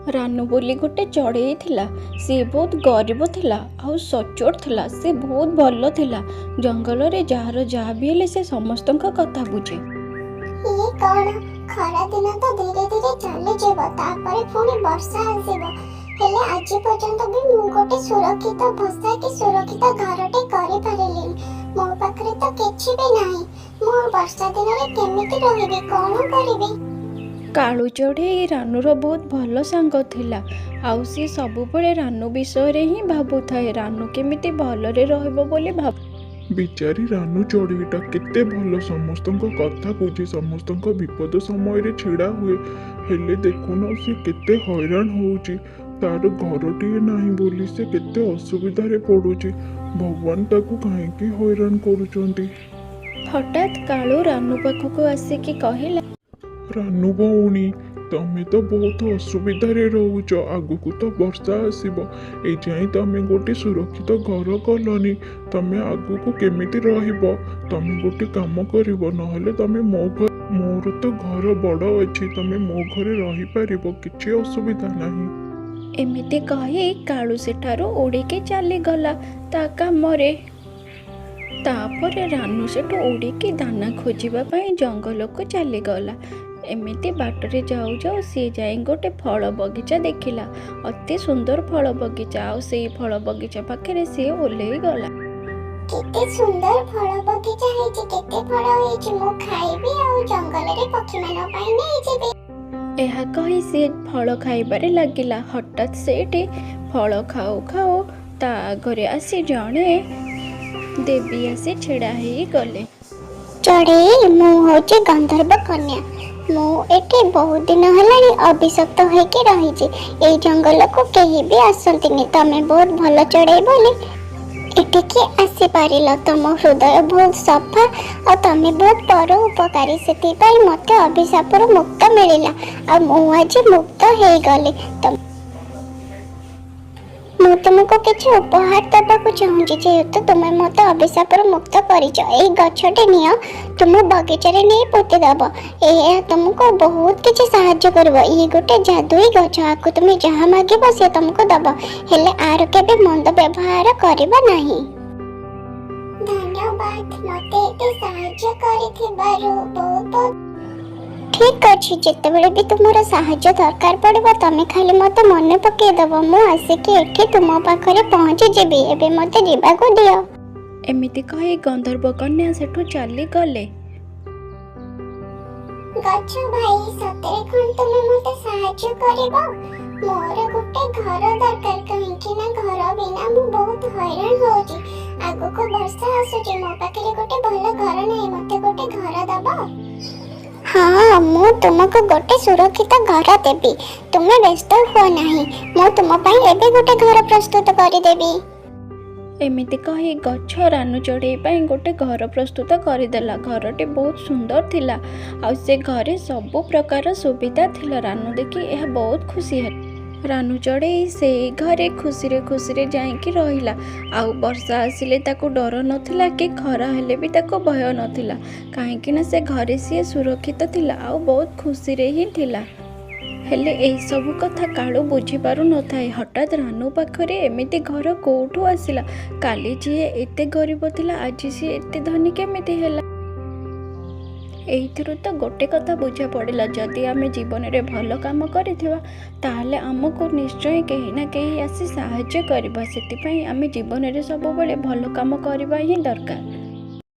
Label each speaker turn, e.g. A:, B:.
A: ରାନୁ ବୋଲି ଗୋଟେ ଚଢ଼େଇ ଥିଲା। ସିଏ ବହୁତ ଗରିବ ଥିଲା ଆଉ ସଚ୍ଚୋଟ ଥିଲା। ସେ ବହୁତ ଭଲ ଥିଲା। ଜଙ୍ଗଲରେ ଯାହାର ଯାହା ବି ହେଲେ ସେ ସମସ୍ତଙ୍କ କଥା ବୁଝେ।
B: ଇଏ କଣ, ଖରା ଦିନ ତ ଧୀରେ ଧୀରେ ଚାଲିଯିବ, ତାପରେ ପୁଣି ବର୍ଷା ଆସିବ। ହେଲେ ଆଜି ପର୍ଯ୍ୟନ୍ତ ବି ମୁଁ ଗୋଟେ ସୁରକ୍ଷିତ ବସା କି ସୁରକ୍ଷିତ ଘରଟେ କରିପାରିଲିନି। ମୋ ପାଖରେ ତ କିଛି ବି ନାହିଁ। ମୁଁ ବର୍ଷା ଦିନରେ କେମିତି ରହିବି, କଣ କରିବି?
A: କାଳୁ ଚଢ଼େଇ ରାନୁର ବହୁତ ଭଲ ସାଙ୍ଗ ଥିଲା ଆଉ ସିଏ ସବୁବେଳେ ରାନୁ ବିଷୟରେ ହିଁ ଭାବୁଥାଏ। ରାନୁ କେମିତି ଭଲରେ ରହିବ ବୋଲି ଭାବ
C: ବିଚାରୀ ରାନୁ ଚଢ଼େଇଟା କେତେ ଭଲ, ସମସ୍ତଙ୍କ କଥା ବୁଝେ, ସମସ୍ତଙ୍କ ବିପଦ ସମୟରେ ଛିଡ଼ା ହୁଏ। ହେଲେ ଦେଖୁନ, ସେ କେତେ ହଇରାଣ ହେଉଛି। ତାର ଘରଟିଏ ନାହିଁ ବୋଲି ସେ କେତେ ଅସୁବିଧାରେ ପଡ଼ୁଛି। ଭଗବାନ ତାକୁ କାହିଁକି ହଇରାଣ କରୁଛନ୍ତି?
A: ହଠାତ୍ କାଳୁ ରାନୁ ପାଖକୁ ଆସିକି କହିଲା,
C: ରାନୁ ଭଉଣୀ, ତମେ ତ ବହୁତ ଅସୁବିଧାରେ ରହୁଛ। ଆଗକୁ ତ ବର୍ଷା ଆସିବ, ଏଯାଏଁ ତମେ ଗୋଟେ ସୁରକ୍ଷିତ ଘର କଲନି। ତମେ ଆଗକୁ କେମିତି ରହିବ? ତମେ ଗୋଟେ କାମ କରିବ, ନହେଲେ ତମେ ମୋ ଘରେ, ମୋର ତ ଘର ବଡ଼ ଅଛି, ତମେ ମୋ ଘରେ ରହିପାରିବ, କିଛି ଅସୁବିଧା ନାହିଁ।
A: ଏମିତି କହି କାଳୁ ସେଠାରୁ ଉଡ଼ିକି ଚାଲିଗଲା ତା କାମରେ। ତାପରେ ରାନୁ ସେଠୁ ଉଡ଼ିକି ଦାନା ଖୋଜିବା ପାଇଁ ଜଙ୍ଗଲକୁ ଚାଲିଗଲା। ଏମିତି ବାଟରେ ଯାଉ ଯାଉ ସିଏ ଯାଇ ଗୋଟେ ଫଳ ବଗିଚା ଦେଖିଲା, ଅତି ସୁନ୍ଦର ଫଳ ବଗିଚା। ଆଉ ସେଇ ଫଳ ବଗିଚା ପାଖରେ ସିଏ ଓହ୍ଲେଇ ଗଲା।
B: କେତେ ସୁନ୍ଦର ଫଳ ବଗିଚା ହେଇଛି, କେତେ ଫଳ ହେଇଛି, ମୁଁ ଖାଇବି ଆଉ ଜଙ୍ଗଲରେ ପକ୍ଷୀମାନଙ୍କ ପାଇଁ ନେଇଯିବି।
A: ଏହା କହି ସିଏ ଫଳ ଖାଇବାରେ ଲାଗିଲା। ହଠାତ୍ ସେଇଠି ଫଳ ଖାଉ ଖାଉ ତା ଆଗରେ ଆସି ଜଣେ ଦେବୀ ଆସି ଛିଡ଼ା ହେଇଗଲେ।
B: ଚଢ଼େଇ, ମୁଁ ହଉଛି ଗନ୍ଧର୍ବ କନ୍ୟା। ମୁଁ ଏଠି ବହୁତ ଦିନ ହେଲାଣି ଅଭିଶପ୍ତ ହେଇକି ରହିଛି। ଏଇ ଜଙ୍ଗଲକୁ କେହି ବି ଆସନ୍ତିନି। ତମେ ବହୁତ ଭଲ ଚଢ଼େଇ ବୋଲି ଏଠିକି ଆସିପାରିଲ। ତମ ହୃଦୟ ବହୁତ ସଫା ଆଉ ତମେ ବହୁତ ପରୋପକାରୀ। ସେଥିପାଇଁ ମୋତେ ଅଭିଶାପରୁ ମୁକ୍ତ ମିଳିଲା ଆଉ ମୁଁ ଆଜି ମୁକ୍ତ ହେଇଗଲି। ତ ମୁଁ ତୁମକୁ କିଛି ଉପହାର ଦେବାକୁ ଚାହୁଁଛି, ଯେହେତୁ ତୁମେ ମୋତେ ଅଭିଶାପରୁ ମୁକ୍ତ କରିଛ। ଏଇ ଗଛଟି ନିଅ, ତୁମ ବଗିଚାରେ ନେଇ ପୋତି ଦେବ। ଏହା ତୁମକୁ ବହୁତ କିଛି ସାହାଯ୍ୟ କରିବ। ଇଏ ଗୋଟେ ଯାଦୁଇ ଗଛ, ଆକୁ ତୁମେ ଯାହା ମାଗିବ ସେ ତୁମକୁ ଦେବ। ହେଲେ ଆର କେବେ ମନ୍ଦ ବ୍ୟବହାର କରିବ ନାହିଁ। ଧନ୍ୟବାଦ ମୋତେ ଏତେ ସାହାଯ୍ୟ କରିଥିବାରୁ, ବହୁତ ବହୁତ। ଠିକ୍ ଅଛି, ଯେତେବେଳେ ବି ତୁମର ସାହାଯ୍ୟ ଦରକାର ପଡ଼ିବ, ତମେ ଖାଲି ମୋତେ ମନେ ପକେଇଦେବ। ମୁଁ ଆସିକି ଏଠି ତୁମ ପାଖରେ ପହଞ୍ଚିଯିବି। ଏବେ ମୋତେ ଯିବାକୁ ଦିଅ।
A: ଏମିତି କହି ଗନ୍ଧର୍ବ କନ୍ୟା ସେଠୁ ଚାଲିଗଲେ।
B: ଗଛ ଭାଇ, ସତରେ କଣ ତୁମେ ମୋତେ ସାହାଯ୍ୟ କରିବ? ମୋର ଗୋଟେ ଘର ଦରକାର, କାହିଁକି ନା ଘର ବିନା ମୁଁ ବହୁତ ହଇରାଣ ହଉଛି। ଆଗକୁ ବର୍ଷା ଆସୁଛି, ମୋ ପାଖରେ ଗୋଟେ ଭଲ ଘର ନାହିଁ। ମୋତେ ଗୋଟେ ଘର ଦବ? ହଁ, ମୁଁ ତୁମକୁ ଗୋଟେ ସୁରକ୍ଷିତ ଘର ଦେବି। ତୁମେ ବ୍ୟସ୍ତ ହୁଅ ନାହିଁ। ମୁଁ ତୁମ ପାଇଁ ଏବେ ଗୋଟେ ଘର ପ୍ରସ୍ତୁତ କରିଦେବି।
A: ଏମିତି କହି ଗଛ ରାନୁ ଚଢ଼େଇ ପାଇଁ ଗୋଟେ ଘର ପ୍ରସ୍ତୁତ କରିଦେଲା। ଘରଟି ବହୁତ ସୁନ୍ଦର ଥିଲା ଆଉ ସେ ଘରେ ସବୁ ପ୍ରକାର ସୁବିଧା ଥିଲା। ରାନୁ ଦେଖି ଏହା ବହୁତ ଖୁସି ହେଲା। ରାନୁ ଚଢ଼େଇ ସେଇ ଘରେ ଖୁସିରେ ଖୁସିରେ ଯାଇକି ରହିଲା। ଆଉ ବର୍ଷା ଆସିଲେ ତାକୁ ଡର ନଥିଲା କି ଖରା ହେଲେ ବି ତାକୁ ଭୟ ନଥିଲା, କାହିଁକି ନା ସେ ଘରେ ସିଏ ସୁରକ୍ଷିତ ଥିଲା ଆଉ ବହୁତ ଖୁସିରେ ହିଁ ଥିଲା। ହେଲେ ଏଇସବୁ କଥା କାଳୁ ବୁଝିପାରୁନଥାଏ। ହଠାତ୍ ରାନୁ ପାଖରେ ଏମିତି ଘର କୋଉଠୁ ଆସିଲା? କାଲି ଯିଏ ଏତେ ଗରିବ ଥିଲା, ଆଜି ସିଏ ଏତେ ଧନୀ କେମିତି ହେଲା? ଏଇଥିରୁ ତ ଗୋଟେ କଥା ବୁଝା ପଡ଼ିଲା, ଯଦି ଆମେ ଜୀବନରେ ଭଲ କାମ କରିଥିବା, ତାହେଲେ ଆମକୁ ନିଶ୍ଚୟ କେହି ନା କେହି ଆସି ସାହାଯ୍ୟ କରିବ। ସେଥିପାଇଁ ଆମେ ଜୀବନରେ ସବୁବେଳେ ଭଲ କାମ କରିବା ହିଁ ଦରକାର।